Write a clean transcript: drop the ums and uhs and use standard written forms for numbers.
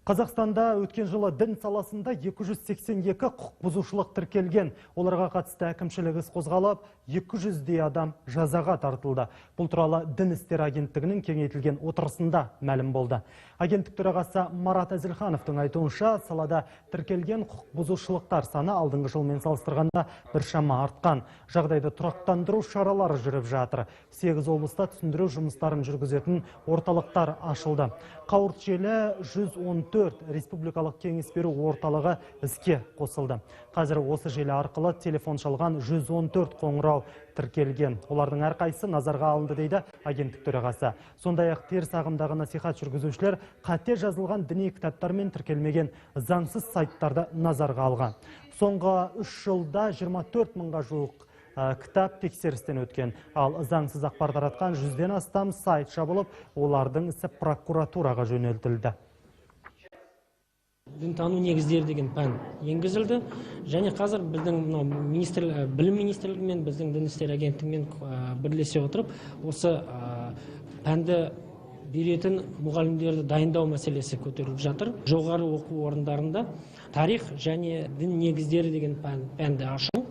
Қазақстанда өткен жылы дін саласында 282 құқық бұзушылық тіркелген. Оларға қатысты әкімшілік іс қозғалып, 200-дей адам жазаға тартылды. Бұл туралы Дін істері агенттігінің кеңейтілген отырысында мәлім болды. Агенттік төрағасы Марат Әзілхановтың айтуынша, салада тіркелген құқық бұзушылықтар саны алдыңғы жылмен салыстырғанда біршама артқан. Жағдайды тұрақтандыру шаралары жүріп жатыр. 8 облыста түсіндіру жұмыстарын жүргізетін орталықтар ашылды. Қауырт желі 114 республикалық кеңес беру орталығы іске қосылды. Қазір осы желі арқылы телефон шалған 114 қоңырау тіркелген. Олардың әрқайсысы назарға алынды, дейді агенттік төрағасы. Сондай-ақ теріс ағымдағы насихат жүргізушілер қате жазылған діни кітаптар мен тіркелмеген заңсыз сайттарды назарға алған. Соңғы 3 жылда 24 мыңға жуық кітап тексерістен өткен. Ал заңсыз ақпар таратқан 100-ден астам сайт жабылып, олардың ісі прокуратураға жөнелтілді. Дінтану негіздері деген пән енгізілді, және қазір біздің мынау министр, білім министрлігімен, біздің дін істері агенттігімен бірлесе отырып, осы пәнді беретін мұғалімдерді дайындау мәселесі көтеріліп жатыр. Жоғары оқу орындарында тарих және дін негіздері деген пәнді ашу.